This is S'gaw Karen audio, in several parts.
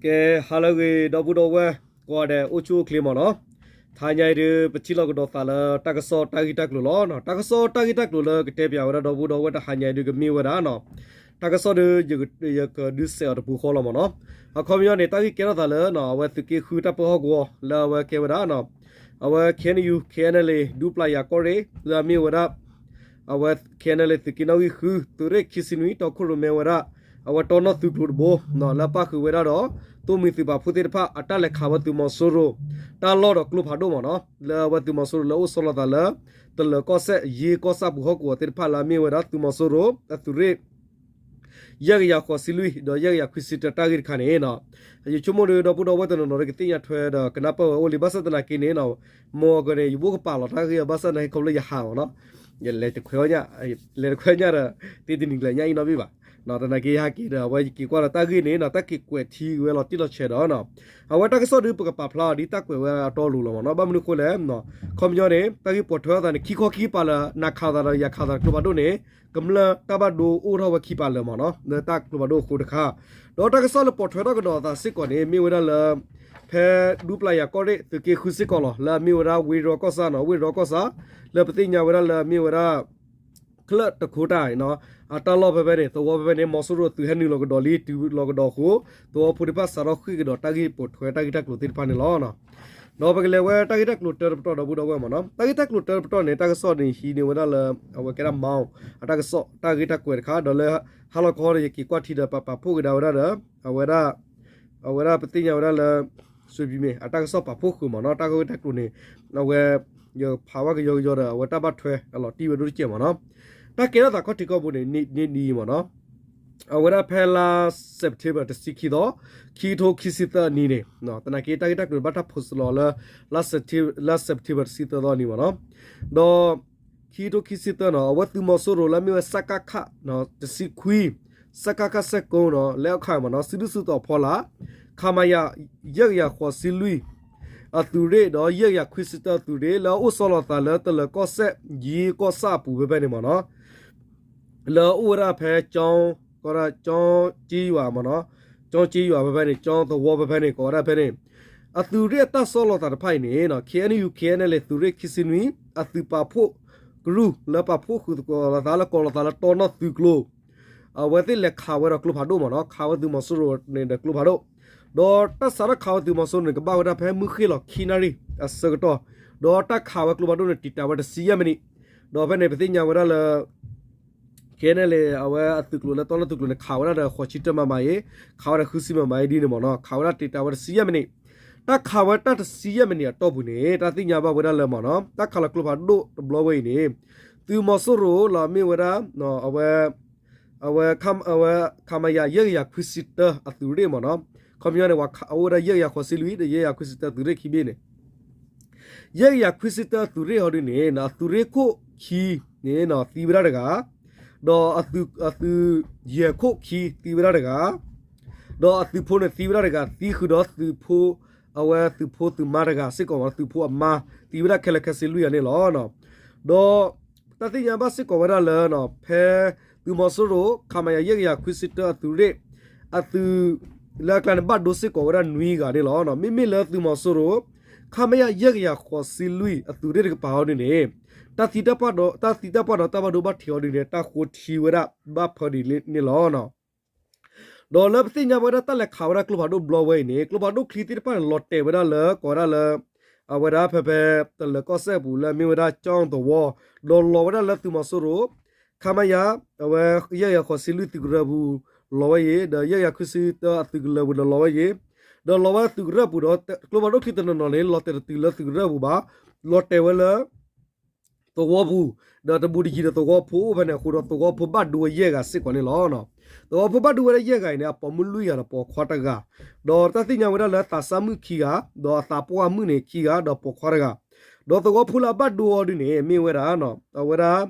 ကဲ ဟါလၢအဂ့ၤ ဒီပုၢ်ဒီဝဲၢ်ကိးဂၤဒဲး အိၣ်ဆူၣ်အိၣ်ချ့မ့ၢ်နီၤ. တဟါညါအံၤဒုး ပထံၣ်လိာ်ကဒီးသးလၢတၢ်ကစီၣ်တၢ်ဂ့ၢ်တၢ်ကျိၤလီၤ. တၢ်ကစီၣ်တၢ်ဂ့ၢ်တၢ်ကျိၤလၢကတဲပၠးဝဲဒၣ် ဒီပုၢ်ဒီဝဲၢ်တဟါညါအံၤဒုးကမ့ၢ်ဝဲဒၣ် တၢ်ကစီၣ်ဒုး ယကဒုးစဲးအီၤတပူၤဃီလီၤမ့ၢ်နီၤ. အခီပညီန့ၣ် တၢ်ဂ့ၢ်ကဲထီၣ်သးလၢ အဝဲသုးက့ဃုတၢ်ပၢဟီၣ်ကဝီၤလၢအဝဲကဲဝဲဒၣ် အဝဲ KNU KNLA ဒူပျၤယၤကီၢ်ရ့ၣ် လၢအမ့ၢ်ဝဲဒၣ် အဝဲ KNLA သုးက့နီၣ်ဂံၢ်ဃု သုးရ့ၣ်ခံဆံနွံ တီခိၣ်ရိၣ်မဲဝဲဒၣ် အဝဲတီနီၣ်သုးကျိၤတဘိ လၢအပၣ်ဃုာ်ဝဲဒၣ်ဒီး သိၣ်မှံၤသုးပာ်ဖှိၣ်သ့ၣ်တဖၣ် အတၢ်လဲၤခးဝဲသုးမီၤစိရိၤ တၢ်လီၢ်ဒီးကျိဖးဒိၣ်မ့ၢ်နီၤ. လၢအဝဲသုးမီၤစိရိၤလၢအိၣ်ဆီလီၤသးလၢ တလၢၤကီၢ်စဲၣ် ယ့ကီၢ်ဆၣ်ပူၤဟီၣ်ကဝီၤသ့ၣ်တဖၣ် လၢအမ့ၢ်ဝဲဒၣ်သုးမီၤစိရိၤ အသုးရ့ၣ် ယဲၢ်ကယၤဃိးဆံလွံၢ် ဒီးယဲၢ်ကယၤခွံဆံတၢ တၢ်ဂ့ၢ်တခါန့ၣ် ယဆိကမိၣ်ဒီး ဒီပုၢ်ဒီဝဲၢ်တနီၤနီၤဒီး ကသ့ၣ်ညါထွဲဒီးကနၢ်ပၢၢ်ဝဲအိၣ်လံ ဘၣ်ဆၣ်သနာ်က့န့ၣ် မ်အဂီၢ်န့ၣ် ယဘိၣ်ကပာ်လီၤတၢ်ဂ့ၢ်အဘၣ်ဆၣ်သနာ်က့ ခီဖျိယဟးမ့ၢ်နီၤ ယလဲၤတခွဲးညါ လဲၤတခွဲးညါဒီး သ့တနံၤကျဲၤညါအံၤနီတဘ့ၣ်ဘၣ်. သနာ်က့ဟဲက့ၤဒီး အဝဲယက့ၤကွၢ်ဒီးတၢ်ဂ့ၢ်န့ၣ် တၢ်က့ၤကွဲးထံဝဲလီၤတံၢ်လီၤဆဲးဒီး အဝဲတၢ်ကစီၣ်ဒုး ပကပာ်ဖျါအီၤဒ်တၢ်ကွဲးဝဲအတီအလိၤလီၤမ့ၢ်နီၤ. ဘၣ်မနုၤအဃိလဲၣ် ခီပညီန့ၣ် တၢ်ဂ့ၢ်ပိာ်ထွဲအသးန့ၣ် ခံခီခံကပၤလၢ နၤခးသးဒီးယၤခးသးကျိဖးဒိၣ်န့ၣ် ကမျၢၢ်တၢ်ဘၣ်ဒိအိၣ်ထီၣ်ဝဲခံကပၤလၢာ်မ့ၢ်နီၤ လၢတၢ်ကျိဖးဒိၣ်အဃိတခါ. ဒီးတၢ်ကစီၣ်လၢပိာ်ထွဲထီၣ်ကဒီးအသးစ့ၢ်ကီးန့ၣ် မ့ၢ်ဝဲဒၣ်လၢ ဖဲဒူပျၤယၤကီၢ်ရ့ၣ် သုးက့ဃုစ့ၢ်ကီးလီၤ လၢအမ့ၢ်ဝဲဒၣ်ဝ့ၢ်ရီကီၢ်ဆၣ်နီၤ ဝ့ၢ်ရီကီၢ်ဆၣ် လၢပသ့ၣ်ညါဝဲဒၣ်လၢအမ့ၢ်ဝဲဒၣ် ချၢၣ်တခိတၢ်အံၤနီၤ အတၢ်လီၢ်ဖဲဖဲန့ၣ် သဝီဖဲဖဲန့ၣ် မီၤစိရိၤအသုးဟဲနုာ်လီၤကဒီးလံ တုၤလီၤကဒီးအဃိ သဝီဖိသ့ၣ်တဖၣ်စးထီၣ်ဃ့ၢ်ကဒီးတၢ်ဂ့ၢ်ပိာ်ထွဲတၢ်ဂ့ၢ်တၢ်ကျိၤသ့ၣ်တဖၣ်န့ၣ်လီၤ. ဒီးပကလဲၤဝဲတၢ်ဂ့ၢ်တၢ်ကျိၤတၢတပတီၢ်ဒီပုၢ်ဒီဝဲၢ်မ့ၢ်နီၤ. တၢ်ဂ့ၢ်တၢ်ကျိၤတၢတပတီၢ်န့ၣ် တၢ်ကစီၣ်န့ၣ်ဟံးန့ၢ်ဝဲဒၣ်လၢ အဝဲကဲဒၣ်မီၤ အတၢ်ကစီၣ်တၢ်ဂ့ၢ်တၢ်ကွဲးတခါ ဒီးလၢ ဟါလီၤခီဒီး ယက့ၤကွၢ်ထံဒီးပာ်ဖှိၣ်ကဒါဝဲဒၣ်ဒီး အဝဲဒၣ် အဝဲဒၣ်ပသ့ၣ်ညါဝဲဒၣ်လၢ စွ့ၤပံၤမ့ၢ် အတၢ်ကစီၣ်ပာ်ဖှိၣ်ဃုာ်မ့ၢ်နီၤ တၢ်ဂ့ၢ်တၢ်ကျိၤန့ၣ် အဝဲ ယဖးဝဲကယီကယီဒီး အဝဲတၢ်ဘၣ်ထွဲအလီၤတံၢ်ဝဲဒိၣ်တကဲးမ့ၢ်နီၤ. တၢ်ကဲထီၣ်သးခီၣ်ထံးခီၣ်ဘိန့ၣ် န့ၢ်ဒ်အံၤမ့ၢ်နီၤ. အဝဲဒၣ်ဖဲလါ September တဆံခံသီ ခံကထိခံဆံသၢအနံၤန့ၣ် သနာ်က့တၢ်ဂ့ၢ်တၢ်ကျိၤဘၣ်တၢ် post လီၤလၢ လါ September တဆံသၢသီအနံၤမ့ၢ်နီၤ. ဒီး ခံကထိခံဆံသၢနီၤ အဝဲသုးမီၤစိရိၤလၢအမ့ၢ်ဝဲ စကခ တဆံခွံ စကခ စဲကိနီၤ လဲၤအခါမ့ၢ်နီၤ စုဒုၣ်စုတီၤဖီလာ် ခမရ ယဲၢ်ကယၤဃိးဆံလွံၢ် အသုးရ့ၣ် ဒီးယဲၢ်ကယၤခွံဆံတၢအသုးရ့ၣ် လၢအအိၣ်ဆီလီၤသးလၢတလၢၤကီၢ်စဲၣ် ယ့ကီၢ်ဆၣ်အပူၤဖဲဖဲန့ၣ်မ့ၢ်နီၤ လၢအအိၣ်ဝဲဒၣ်ဖဲ ကၠီ ကၠီက့ယွၤမ့ၢ်နီၤ ကၠီက့ယွၤဖဲဖဲန့ၣ် ကၠီသဝီဖဲဖဲန့ၣ် ကိးဝဲဒၣ်ဖဲန့ၣ် အသုးရ့ၣ်အတၢ်ဆီလီၤသးတဖၣ်အံၤန့ၣ် KNU KNLA သုးရ့ၣ်ခံဆံနွံ အသုးပာ်ဖှိၣ်ကရူၢ် လၢပာ်ဖှိၣ်ဃုာ်သကိးလီၤသးလၢကီၢ်နီၣ်သုးကျိၤ အဝဲသ့ၣ်လဲၤခးဝဲဒီးကျိဖးဒိၣ်မ့ၢ်နီၤ ခးဝဲသုးမီၤစိရိၤန့ၣ်ဒီးကျိဖးဒိၣ် ဒီးတၢ်စးထီၣ်ခးဝဲသုးမီၤစိရိၤန့ၣ် ကဘၣ်ဝဲဒၣ်ဖဲမုၢ်ဃ့ၢ်လီၤခံနၣ်ရံၣ်အဆၢကတီၢ် ဒီးတၢ်ခးဝဲကျိဖးဒိၣ်န့ၣ် တံာ်တာ်ဝဲတဆံယဲၢ်မံးနံး ဒီးဖဲန့ၣ် ပသ့ၣ်ညါဝဲဒၣ်လၢ KNLA အဝဲအသုးကျိၤလၢကီၢ်နီၣ်သုးကျိၤန့ၣ် ခးဝဲဒၣ်ဒီးဃိးဆံတၢမးမးအံၤ ခးဝဲဒၣ်ဃုဆံမးမးအံၤ ဒ်န့ၣ်မ့ၢ်နီၤ ခးဝဲဒၣ်တံာ်တာ်ဝဲတဆံယဲၢ်မံးနံး တၢ်ခးဝဲတၢ်တဆံယဲၢ်မံးနံးအတီၢ်ပူၤန့ၣ် တၢ်သ့ၣ်ညါဘၣ်ဝဲဒၣ်လၢမ့ၢ်နီၤ တၢ်ခးလီၤကျိဖးဒိၣ်တဘျီဝဲအံၤန့ၣ် သုးမီၤစိရိၤလၢအမ့ၢ်ဝဲဒၣ် အဝဲ အဝဲ ခမရ ယဲၢ်ကယၤခွံဆံတၢအသုးရ့ၣ်မ့ၢ်နီၤ ခီပညီန့ၣ် အအိၣ်ဝဲဒၣ်ယဲၢ်ကယၤဃိးဆံလွံၢ်ဒီးယဲၢ်ကယၤခွံဆံတၢသုးရ့ၣ်ခံဘ့ၣ်န့ၣ် ယဲၢ်ကယၤခွံဆံတၢသုးရ့ၣ်အီၤဒ်န့ၣ် အသုးရ့ၣ်ခိၣ်ခံန့ၣ် သံဝဲဒၣ်တဂၤ ဒီးအသုးယဲၢ်ခိၣ်ခံသံဝဲဒၣ်တဂၤ ဒီးအသုးဖိန့ၣ်သံဝဲဒၣ်တဂၤ သံဃုာ်ဒီးသုးဖိ အဝဲသုးဖိသုးမါတဂၤစ့ၢ်ကီး သုးဖိအမါ သံဝဲဒၣ်ခဲလၢာ်ခဲဆ့လွံၢ်ဂၤန့ၣ်လီၤ. ဒီးတၢ်သ့ၣ်ညါဘၣ်စ့ၢ်ကီးဝဲဒၣ်လၢ ဖဲသုးမီၤစိရိၤ ခမရ ယဲၢ်ကယၤခွံဆံတၢအသုးရ့ၣ် အသုးလၢအကျါန့ၣ် ဘၣ်ဒိစ့ၢ်ကီးဝဲဒၣ်နွံဂၤန့ၣ်လီၤ. မ့မ့ၢ်လၢသုးမီၤစိရိၤ ခမရ ယဲၢ်ကယၤဃိးဆံလွံၢ်အသုးရ့ၣ်တကပၤအီၤဒ်န့ၣ် တၢ်သံတၢ်ပှၢ်ဒီးတၢ်ဘၣ်ဒိဘၣ်ထံးအီၤဒ်န့ၣ် တၢ်ဃိထံဝဲဒၣ်ဘၣ်ဖၢဒ်န့ၣ်လီၤ. ဒီးလၢပသ့ၣ်ညါဝဲဒၣ်တၢ်လဲၤခးဝဲဒၣ်ကျိဖးဒိၣ်တဘျီဝဲအံၤန့ၣ် ကျိဖးဒိၣ်ချံသ့ၣ်တဖၣ်န့ၣ် လီၤတဲာ်ဝဲဒၣ်လၢ ကိးဝဲဒၣ်လၢ အဝဲဒၣ်ဖဲဖဲ တလၢၤကီၢ်စဲၣ်အပူၤလၢအမ့ၢ်ဝဲဒၣ်ကၠီသဝီ ဒီးလီၤဝဲဒၣ်လၢသုးမီၤစိရိၤ ခမရ အဝဲ ယဲၢ်ကယၤဃိးဆံလွံၢ်သုးကရၢပူၤလီၤဝဲအံၤ ဒီးယဲၢ်ကယၤခွံဆံတၢအသုးကလၢၤပူၤဒီးလီၤဝဲအံၤ ဒီးလီၤဝဲသုးကရၢပူၤဒီး ကျိဖးဒိၣ်ချံတနီၤနီၤန့ၣ် လီၤတဲာ်တတုၤလၢသုးကရၢပူၤဘၣ် လီၤတဲာ်ဝဲလၢ သဝီပူၤ ဒီးတဘူးတယံၤဒီးသဝီဖိအိၣ်ဖဲန့ၣ်အဃိဒီး သဝီဖိဘၣ်ဒိဝဲယဲၢ်ဂၤစ့ၢ်ကီးန့ၣ်လီၤ. သဝီဖိဘၣ်ဒိဝဲဒၣ်ယဲၢ်ဂၤအံၤန့ၣ် အပိာ်မုၣ်လွံၢ်ဂၤဒီးပိာ်ခွါတဂၤ ဒီးတၢ်သ့ၣ်ညါဝဲဒၣ်လၢသးစၢ်မုၣ်ခံဂၤ ဒီးအသးပှၢ်မုၣ်န့ၣ်ခံဂၤ ဒီးပိာ်ခွါတဂၤ ဒီးသဝီဖိလၢအဘၣ်ဒိအီၤဒ်န့ၣ် မ့ၢ်ဝဲဒၣ် အဝဲဒၣ်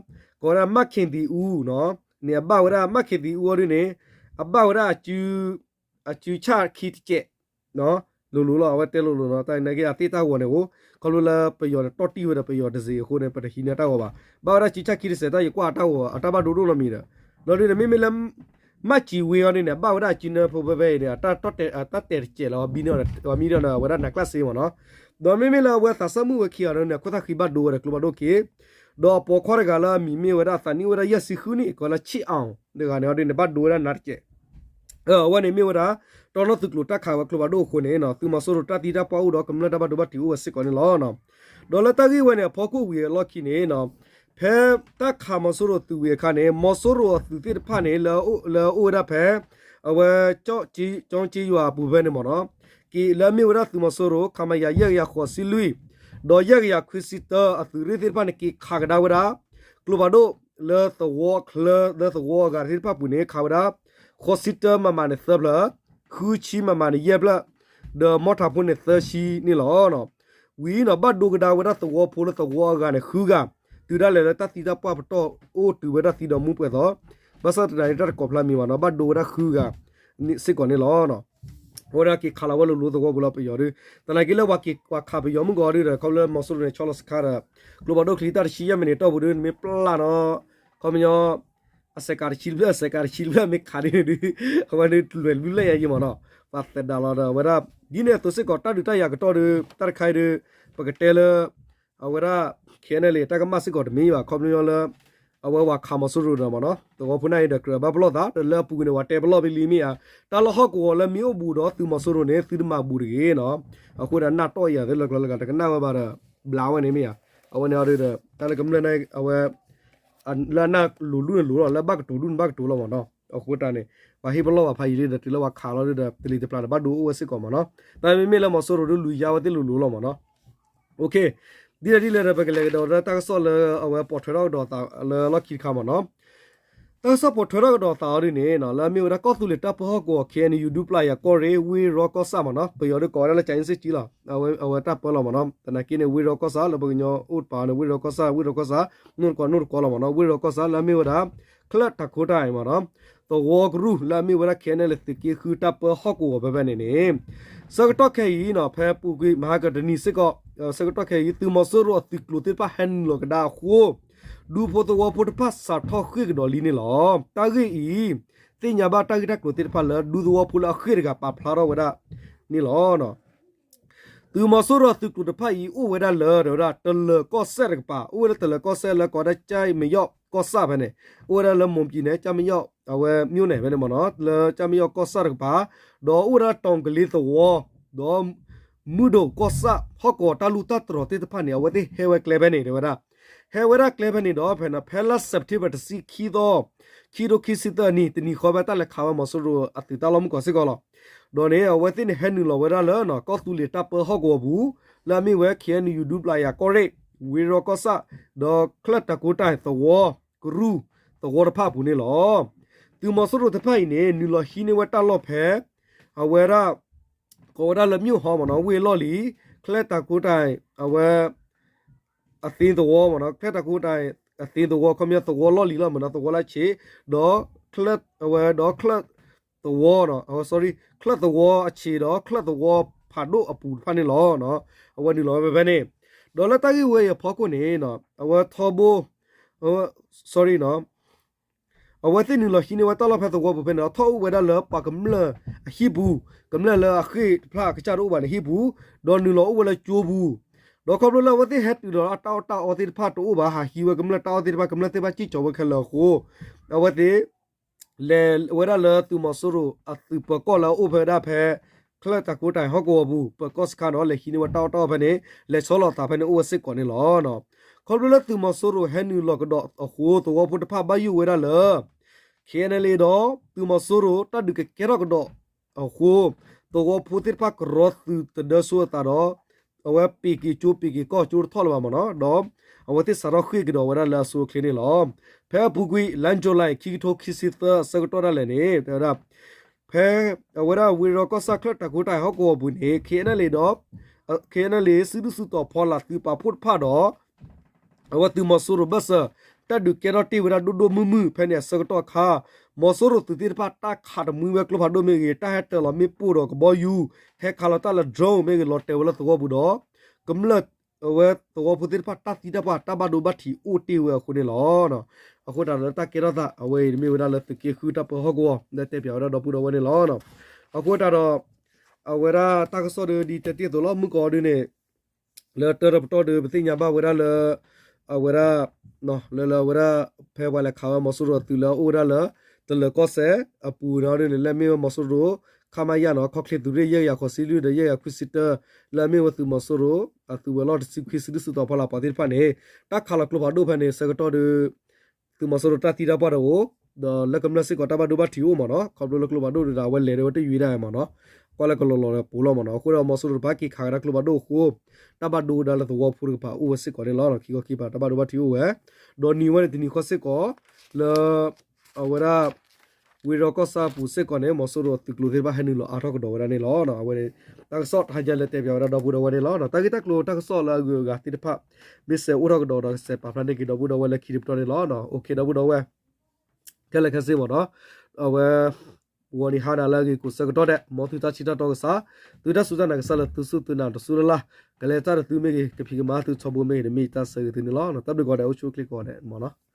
ကိးဝဲဒၣ် မၣ်ခ့ၣ်သံအူ န့ၣ် အဘၣ်ဝဲဒၣ် မၣ်ခ့ၣ်သံအူအီၤဒ်န့ၣ် အဘၣ်ဝဲဒၣ် အစုဆၣ်ခံတစဲး လိၤလိၤလီၤ အဝဲတဲလိၤလိၤနီၤ တၢ်နာ်က့အသ့ၣ်တၢ်ဂီၤန့ၣ်အိၣ် ခီဖျိလၢပယီၤန့ၣ် တီၢ်တံၢ်ဝဲဒီးပယီၤတစ့အဃိန့ၣ် ပတဟံးန့ၢ်တၢ်ဂီၤဘၣ် ဘၣ်ဝဲဒၣ်စုဆၣ်ခံတစဲး တၢ်ယကွၢ်အတၢ်ဂီၤ အတၢ်ဘၣ်ဒိဒိၣ်နီတမံၤဒီး လီၤဒ်န့ၣ် မ့မ့ၢ်လၢ မၢ်စံၤဝ့အီၤဒ်န့ၣ် ဘၣ်ဝဲဒၣ်အစုနၢဖိဖဲဖဲအံၤန့ၣ် တၢ်တဲာ်တစဲးလီၤ ဘံန့ၣ်အီၤ ဝံၤမံဒီး အဝဲဒၣ်နၤကျၢ်စ့မ့ၢ်နီၤ. ဒီးမ့မ့ၢ်လၢအဝဲသးစၢ်မုၣ်ဝဲခံဂၤဒီးန့ၣ် အခိၣ်သၣ်ဃံဘၣ်ဒိဝဲဒီးကျိဖးဒိၣ်က့ ဒီးအပိာ်ခွါတဂၤလၢအမံၤမ့ၢ်ဝဲဒၣ်သးနံၣ်အိၣ်ဝဲဒၣ်ယဲၢ်ဆံဃုနံၣ် ကိးလၢဆံၣ်အီၤတဂၤန့ၣ်အီၤဒ်န့ၣ် ဘၣ်ဒိဝဲဒၣ်နၤတစဲး အဝဲန့ၣ်မ့ၢ်ဝဲဒၣ် တီနီၣ်သုးကျိၤတၢ်ခးဝဲကျိဖးဒိၣ်အဃိန့ၣ် သုးမီၤစိရိၤတၢ်သံတၢ်ပှၢ်အိၣ်ဒီးကမျၢၢ်တၢ်ဘၣ်ဒိဘၣ်ထံးအိၣ်ဝဲစ့ၢ်ကီးန့ၣ်လီၤ. ဒီးလၢတၢ်ဂ့ၢ်ဝဲန့ၣ် အဖီခိၣ်ဝံၤအလီၢ်ခံန့ၣ် ဖဲတၢ်ခးမီၤစိရိၤသုးဝံၤအခါန့ၣ် မီၤစိရိၤအသုးသ့ၣ်တဖၣ်န့ၣ် လၢအအိၣ်ဝဲဒၣ်ဖဲ အဝဲ ကၠီက့ယွၤအပူၤဖဲန့ၣ်မ့ၢ်နီၤ က့ၤလၢအမ့ၢ်ဝဲဒၣ်သုးမီၤစိရိၤ ခမရ ယဲၢ်ကယၤဃိးဆံလွံၢ် ဒီးယဲၢ်ကယၤခွံဆံတၢအသုးရ့ၣ်သ့ၣ်တဖၣ်န့ၣ် က့ၤခးကဒါဝဲဒၣ် ကျိဖးဒိၣ်လၢသဝီချၢလၢသဝီအဂၤသ့ၣ်တဖၣ်ပူၤန့ၣ် ခးဝဲဒၣ် ဃိးဆံတၢမမန့ၣ်သၢဖျၢၣ်, ဃုဆံမမန့ၣ်ယဲၢ်ဖျၢၣ်, ဒီးမီၣ်ထးဖိန့ၣ်သၢဆံန့ၣ်လီၤ. ဝံၤနီၤ ဘၣ်ဒိကဒါဝဲဒၣ်သဝီဖိလၢသဝီအဂၤန့ၣ် ဃုဂၤ, တုၤဒၣ်လဲာ်လၢတၢ်သံတၢ်ပှၢ်ပတီၢ်အိၣ်တုၤဝဲဒၣ်သံဒီးမူပှဲၤသီ, ဘၣ်ဆၣ်သနာ်က့တၢ်တကိးဖျါမံၤဘၣ်နီၤ ဘၣ်ဒိဝဲဒၣ်ဃုဂၤစ့ၢ်ကီးန့ၣ်လီၤ. အဝဲဒၣ်က့ၤခးလီၤဝဲလိၤလိၤသဝီပူၤလၢပယီၤဒီး သနာ်က့လၢပှၤခးပယီၤမုၢ်ကီးဒုဒီး ခီဖျိလၢမီၤစိရိၤန့ၣ် ဆီလီၤစခါဒီး ကျိဖးဒိၣ်ချံတၢ်တဆံယဲၢ်မံးနံးတီၢ်ပူၤဒု နမ့ၢ်ပျၢ်နီၤ ခီပညီ အစဲးကးတဆံတဖျၢၣ် အစဲးကးတဆံတဖျၢၣ်မ့ၢ်ခးဒ်န့ၣ်ဒု အဝဲဒုလွဲၢ်လွဲၢ်ယၤယံမ့ၢ်နီၤ, ပှၤသဒါလီၤဒီး အဝဲဒၣ် ဒ်န့ၣ်အသိးစ့ၢ်ကီး တၢ်ဒုးတၢ်ယၤကတီၢ်ဒု တၢ်တခါအံၤဒု ပကတဲလၢ အဝဲဒၣ် ခဲအံၤန့ၣ်လံ တၢ်ကမၣ်စ့ၢ်ကီးတမံၤဘၣ် ခီပညီလၢ အဝဲဝၤခးမီၤစိရိၤဒီးမ့ၢ်နီၤ သဝီဖိန့ၣ်အံၤဒီးကြၢးဘၣ်ပလီၢ်သး ဒီးလၢအပူၤကွံာ်န့ၣ် ဝၤတဲပလီၢ်ဖဲလံမ့ၢ်ဧါ, တၢ်လၢဟီၣ်ကဝီၤလၢမ့ၢ်အိၣ်ဘူးဒီးသုးမီၤစိရိၤန့ၣ် သုတမၤဘူးတဂ့ၤနီၤ, အဃိဒီးနၢ်တီၢ်ယၤသ့လၢကျီလၢကျါ တကနၣ်ဝဲဘၣ်ဒီး ဘျးဝဲန့ၣ်မ့ၢ်ဧါ, အဝဲန့ၣ်အီၤဒုဒီး တၢ်လၢကမျၢၢ်န့ၣ် အဝဲ လၢအနၢ်လိၤလူၢ်န့ၣ်လိၤလီၤ လၢဘၣ်ကတိၤဒူၣ်န့ၣ်ဘၣ်ကတိၤလီၤမ့ၢ်နီၤ, အဃိတၢ်န့ၣ် ပှၤဟ့ၣ်ပလီၢ်ဘၣ်ဖးယံာ်လံဒီး တုၤလၢပှၤခးလီၤဒုဒီး တလံၤတပျၢ်ဒီးဘၣ်ဒိအိၣ်ဝဲစ့ၢ်ကီးမ့ၢ်နီၤ, တၢ်မ့မ့ၢ်လၢမီၤစိရိၤဒုလူၤယါဝဲသ့ၣ်လိၤလိၤလီၤမ့ၢ်နီၤ, ဒ်လဲၣ်ဒ်လဲၣ်ဒီး ပကလဲၤကဒီးဝဲဒၣ်တၢ်ကစီၣ်လၢအဝဲပိာ်ထွဲထီၣ်ကဒီးသးလၢလီၢ်ခံတခါမ့ၢ်နီၤ, တၢ်ကစီၣ်ပိာ်ထွဲထီၣ်ကဒီးသးအီၤဒ်န့ၣ် လၢအမ့ၢ်ဝဲဒၣ်ကီၢ်သူလ့ၤတၢ်ပၢဟီၣ်ကဝီၤ ခဲအံၤန့ၣ် ယူၤဒူပျၢ်ယၤကီၢ်ရ့ၣ် ဝ့ၢ်ရီကီၢ်ဆၣ်မ့ၢ်နီၤ, ပယီၤဒုးကိးဝဲဒၣ်လၢ ကၠၤအ့စ့ၣ်ကၠံလီၤ, အဝဲတၢ်ပၢလီၤမ့ၢ်နီၤ, သနာ်က့န့ၣ် ဝ့ၢ်ရီကီၢ်ဆၣ် လၢပကညီအိၣ်တပၤန့ၣ် ဝ့ၢ်ရီကီၢ်ဆၣ် ဝ့ၢ်ရီကီၢ်ဆၣ် နိၣ်တကွီၢ်နိၣ်တကွီၢ်လီၤမ့ၢ်နီၤ, ဝ့ၢ်ရီကီၢ်ဆၣ်လၢအမ့ၢ်ဝဲဒၣ် ချၢၣ်တၢ်ခိတၢ်အံၤမ့ၢ်နီၤ, သဝီကရူၢ်လၢအမ့ၢ်ဝဲဒၣ် ခဲအံၤန့ၣ် လၢသုးက့ဃုတၢ်ပၢဟီၣ်ကဝီၤဖဲဖဲန့ၣ်န့ၣ် ဆၢကတီၢ်ခဲအံၤနီၤ ဖဲပူၤကွံာ်မဟါကတနံၤစ့ၢ်ကီး ဆၢကတီၢ်ခဲအံၤ သုးမီၤစိရိၤအသုးကျိၤသ့ၣ်တဖၣ်ဟဲနုာ်လီၤကဒါအဃိ ဒူဖိသဝီဖိတဖၣ်စးထီၣ်ဃ့ၢ်ကဒီးလံန့ၣ်လီၤ. တၢ်ဂ့ၢ်အံၤ သ့ၣ်ညါဘၣ်တၢ်ဂ့ၢ်တၢ်ကျိၤသ့ၣ်တဖၣ်လၢ ဒူသဝီဖိလၢအဃ့ၢ်တဂၤပာ်ဖျါထီၣ်ဝဲဒၣ်န့ၣ်လီၤ. သုးမီၤစိရိၤအသုးကျိၤတဖၣ်အံၤ အိၣ်ဝဲဒၣ်လၢ တဲဝဲဒၣ် တလၢၤကီၢ်စဲၣ်တကပၤ, အိၣ်ဝဲလၢတလၢၤကီၢ်စဲၣ်လၢကိးဝဲဒၣ် ကၠၢ်မယီၣ်ကီၢ်ဆၣ်ဖဲန့ၣ်, အိၣ်ဝဲဒၣ်လၢ မိၢ်ပျံၤန့ၣ် ကၠၢ်မယီၣ် အဝဲ မြို့နယ် ဖဲန့ၣ်မ့ၢ်နီၤ, လၢကၠၢ်မယီၣ်ကီၢ်ဆၣ်တကပၤ, ဒီးအိၣ်ဝဲဒၣ်တီၤကလ့သဝီ, ဒီး မုၢ်ဒိၣ်ကီၢ်ဆၣ် ဟီၣ်ကဝီၤတၢ်လူၢ်တၢ်တြီၤသ့ၣ်တဖၣ်န့ၣ် အဝဲသ့ၣ်ဟဲဝဲကျဲဖဲန့ၣ် တဲဝဲဒၣ်, ဟဲဝဲဒၣ်ကျဲဖဲန့ၣ်ဒီး ဖဲန့ၣ် ဖဲလါ September တဆံခံသီ, ခံထိခံဆံသၢနံၣ် တနံၤဃီဖဲတၢ်လဲၤခးဝဲမီၤစိရိၤအသုးတၢ်လီၢ်မုၢ်ကီၢ်စ့ၢ်ကီးလီၤ. ဒီးန့ၣ် အဝဲသ့ၣ်န့ၣ်ဟဲနုာ်လီၤဝဲဒၣ်လၢ ကီၢ်သူလ့ၤတၢ်ပၢဟီၣ်ကဝီၤပူၤ, လၢအမ့ၢ်ဝဲ ခဲအံၤန့ၣ် ယူၤဒူပျၢ်ယၤကီၢ်ရ့ၣ်, ဝ့ၢ်ရီကီၢ်ဆၣ်, ဒီးချၢၣ်တၢ်ကိတၢ်သဝီ, ကရူၢ်သဝီတဖၣ်အပူၤန့ၣ်လီၤ. သုးမီၤစိရိၤတဖၣ်အံၤန့ၣ် နုာ်လီၤဟံးန့ၢ်ဝဲတၢ်လီၢ်ဖဲ အဝဲဒၣ် ကိးဝဲဒၣ်လၢ မြို့ဟောင်း မ့ၢ်နီၤ, ဝ့ၢ်လီၢ်လံၤ, ချၢၣ်တၢ်ကိတၢ် အဝဲ အသ့သဝီမ့ၢ်နီၤ, ချၢၣ်တၢ်ကိတၢ် အသ့သဝီ ခီပညီသဝီလီၢ်လံၤလီၤမ့ၢ်နီၤ, သဝီလၢဆံး, ဒီး အဝဲဒီးချၢၣ်သဝီ, အဝဲ sorry ချၢၣ်သဝီအဆံးဒီးချၢၣ်သဝီဖးဒိၣ်အပူၤတဖၣ်န့ၣ်လီၤ. အဝဲနုာ်လီၤဝဲဖဲဖဲန့ၣ်, ဒီးလၢတၢ်ဂ့ၢ်ဝဲအံၤအဖီခိၣ်န့ၣ် အဝဲထီဘိ sorry နီၤ အဝဲသ့ၣ်နုာ်လီၤဟံးန့ၢ်ဝဲတၢ်လီၢ်ဖဲသဝီပူၤဖဲန့ၣ်ဒီး ထီၣ်အိၣ်ဝဲဒၣ်လၢပှၤကမျၢၢ်အဟံၣ်ပူၤ, ကမျၢၢ်လၢအဃ့ၢ်တဖျၢၣ်အကစၢ်တအိၣ်ဘၣ်န့ၣ်ဟံၣ်ပူၤ, ဒီးနုာ်လီၤအိၣ်ဝဲလၢကၠိပူၤ, ဒီးခီဖျိလၢအဝဲသ့ၣ်ဟဲတုၤဒီးအတၢ်အီၣ်တၢ်အီသ့ၣ်တဖၣ်တအိၣ်ဘၣ်, ဟးဟံးဝဲကမျၢၢ်တၢ်အီၣ်သ့ၣ်တဖၣ်, ကမျၢၢ်သ့ၣ်တဖၣ်စံၣ်ကၠီၤဝဲခဲလၢာ်အဃိ, အဝဲသ့ၣ် လဲၤဝဲဒၣ်လၢသုးမီၤစိရိၤအသုးပၢၤကီၢ်လၢအအိၣ်ဖဲဒၣ်ဖဲ ချၢၣ်တၢ်ကိတၢ်ဟီၣ်ကဝီၤပူၤ ပၢၤကီၢ်စခါဒီး လဲၤဟံးန့ၢ်ဝဲတၢ်အီၣ်တၢ်အီဖဲန့ၣ်, လဲၤဆီလီၤသးဖဲန့ၣ်အိၣ်ဝဲစ့ၢ်ကီးန့ၣ်လီၤ. ခီဖျိလၢသုးမီၤစိရိၤဟဲနုာ်လီၤကဒီးအဃိ သဝီဖိတဖၣ်ဘၣ်ယိၣ်ဝဲဒၣ်လၢ ခဲအံၤန့ၣ်လံဒီး သုးမီၤစိရိၤတၢ်ဒုးကကဲထီၣ်ကဒီးအဃိ, သဝီဖိသ့ၣ်တဖၣ်ကရီသုးတဒၢဆိအသးဒီး အဝဲပ့ၤက့ၤကၠိပ့ၤက့ၤကီၢ်ကၠိတထီၣ်လၢၤဘၣ်မ့ၢ်နီၤ, ဒီး အဝဲသ့ၣ်စးထီၣ်ဃ့ၢ်ကဒီးဝဲဒၣ်လၢအဆိအချ့န့ၣ်လီၤ. ဖဲအပူၤကွံာ် လါ July ခံကထိခံဆံသၢအဆၢကတီၢ်ဒၣ်လဲာ်န့ၣ် တဲဝဲဒၣ် ဖဲအဝဲဒၣ်ဝ့ၢ်ရီကီၢ်ဆၣ်ချၢၣ်တၢ်ကိတၢ်ဟီၣ်ကဝီၤပူၤန့ၣ် ခဲအံၤန့ၣ်လံဒီး ခဲအံၤန့ၣ်လံ စုဒုၣ်စုတီၤဖီလာ်သုးပာ်ဖှိၣ်တဖၣ်ဒီး အဝဲသုးမီၤစိရိၤဘၢၣ်စၢၤ တၢ်ဒုးကဲထီၣ်တ့ၢ်ဝဲဒၣ်ဒိၣ်ဒိၣ်မုၢ်မုၢ် ဖဲန့ၣ်အဆၢကတီၢ်အခါ, မီၤစိရိၤသုးသ့ၣ်တဖၣ်တၢ်ခးတမှံဝဲကျိဖးဒိၣ်မ့ၢ်ဂ့ၤ, တၢ်ဟဲတၢၤလီၤမ့ၣ်ပိၢ်ဒီးကဘီယူၤ, ဟဲခးလီၤတၢ်လၢ drone မ့ၢ်ဂ့ၤ လီၤတဲာ်ဝဲလၢသဝီပူၤဒီး ကမျၢၢ် အဝဲသဝီဖိသ့ၣ်တဖၣ် တၢ်သံတၢ်ပှၢ် တၢ်ဘၣ်ဒိဘၣ်ထံးအိၣ်တ့ၢ်ဝဲအဃိန့ၣ်လီၤ. အဃိသတးဒီး တၢ်ကဲထီၣ်သးအဝဲအံၤ မ့ၢ်ဝဲဒၣ်လၢသုးက့ဃုတၢ်ပၢဟီၣ်ကဝီၤ လၢတဲပၠးဝဲဒၣ်ဒီပုၢ်ဒီဝဲၢ်န့ၣ်လီၤ. အဃိသတးဒီး အဝဲဒၣ်တၢ်ကစီၣ်ဒီး ဒ်တဲတ့ၢ်အသိးလီၤ မုၢ်ကီၤအီၤဒုန့ၣ် လၢတၢတပတီၢ်ဒီး ပသ့ၣ်ညါဘၣ်ဝဲဒၣ်လၢ အဝဲဒၣ် လၢလၢအဝဲဒၣ် ဖဲပှၤလဲၤခးဝဲမီၤစိရိၤအသုးလၢအအိၣ်ဝဲဒၣ်လၢ တလၢၤကီၢ်စဲၣ်အပူၤန့ၣ်ဒုန့ၣ် လၢအမ့ၢ်ဝဲမီၤစိရိၤ ခမရ နီၤ ခီၣ်ချ့သုးရ့ၣ် ယဲၢ်ကယၤဃုဆံလွံၢ်ဒီး ယဲၢ်ကယၤခွံဆံတၢ လၢအမ့ၢ်ဝဲသုးမီၤစိရိၤ အသုးဝဲၤလီၢ်တဆံခွံ စုဒုၣ်စုတီၤဖီလာ်ပှၤသ့ၣ်တဖၣ်န့ၣ် တၢ်ခးလီၤကျိဖးဒိၣ်ဖဲန့ၣ် ဆၢကတီၢ်ဒီး သုးမီၤစိရိၤတၢ်သံတၢ်ပှၢ်တအိၣ် ဒီးလၢကမျၢၢ်စ့ၢ်ကီးတၢ်ဘၣ်ဒိဘၣ်ထံးအိၣ်မ့ၢ်နီၤ ခီဖျိလၢကျိဖးဒိၣ်ဒီး အဝဲလဲၤဒၣ်ဝဲတယုၢ်ဒၣ်မ့ၢ်နီၤ ကွၢ်လၢကလီၤလီၤဒီးပူၤလီၤမ့ၢ်နီၤ အဃိဒီးမီၤစိရိၤတဖၣ်က့ၤခးကဒါကျိဖးဒိၣ်အဃိ တၢ်ဘၣ်ဒိဝဲဒၣ်လၢသဝီဖိတကပၤအိၣ်ဝဲစ့ၢ်ကီးန့ၣ်လီၤ ခံခီခံကပၤတၢ်ဘၣ်ဒိဘၣ်ထံးအိၣ်ဝဲ ဒီးနံၤဝဲန့ၣ်တနံၤဃီစ့ၢ်ကီး လၢ အဝဲဒၣ် ဝ့ၢ်ရီကီၢ်ဆၣ်အပူၤစ့ၢ်ကီးန့ၣ် မီၤစိရိၤအသုးကျိၤသ့ၣ်တဖၣ်ဟဲနုာ်လီၤအါထီၣ်ကဒီးဝဲဒၣ်န့ၣ်လီၤ အဝဲန့ၣ် တၢ်ကစီၣ်တဟါညါလၢတဲပၠးဝဲဒၣ်ဒီပုၢ်ဒီဝဲၢ်န့ၣ်လီၤ တၢ်ဂ့ၢ်တၢ်ကျိၤတၢ်ကစီၣ်လၢအဂုၤအဂၤသ့ၣ်တဖၣ် မ့ၢ်စဲးအိၣ်ထီၣ်ကဒီးဒီးကစဲးပာ်ဖျါန့ၢ်က့ၤဒီပုၢ်ဒီဝဲၢ်လၢခံတပတီၢ်န့ၣ်လီၤ အိၣ်ခ့ဒီပုၢ်ဒီဝဲၢ် ခဲလၢာ်ခဲဆ့မ့ၢ်နီၤ အဝဲ ဂီၤနံၤဟါနၤလၢအဂ့ၤကိးဆၢကတီၢ်ဒဲး မ်သုတၢ်ဆံတၢ်တီကစၢ် သုတၢ်စူၢ်တၢ်နာ်ကစၢ်လၢသုစူၢ်သုနာ်တစူၢ်လၢ်လၢ် ကလဲၤတၢ်တသုမ့ၢ်ဂ့ၤ ကဖံးကမၤသုထီဘိမ့ၢ်ဂ့ၤ တမ့ၢ်တၢ်ဆၢဂ့ၤသုန့ၣ်လီၤ တၢ်ဘျုးကိးဂၤဒဲး အိၣ်ဆူၣ်အိၣ်ချ့ကိးဂၤဒဲးမ့ၢ်နီၤ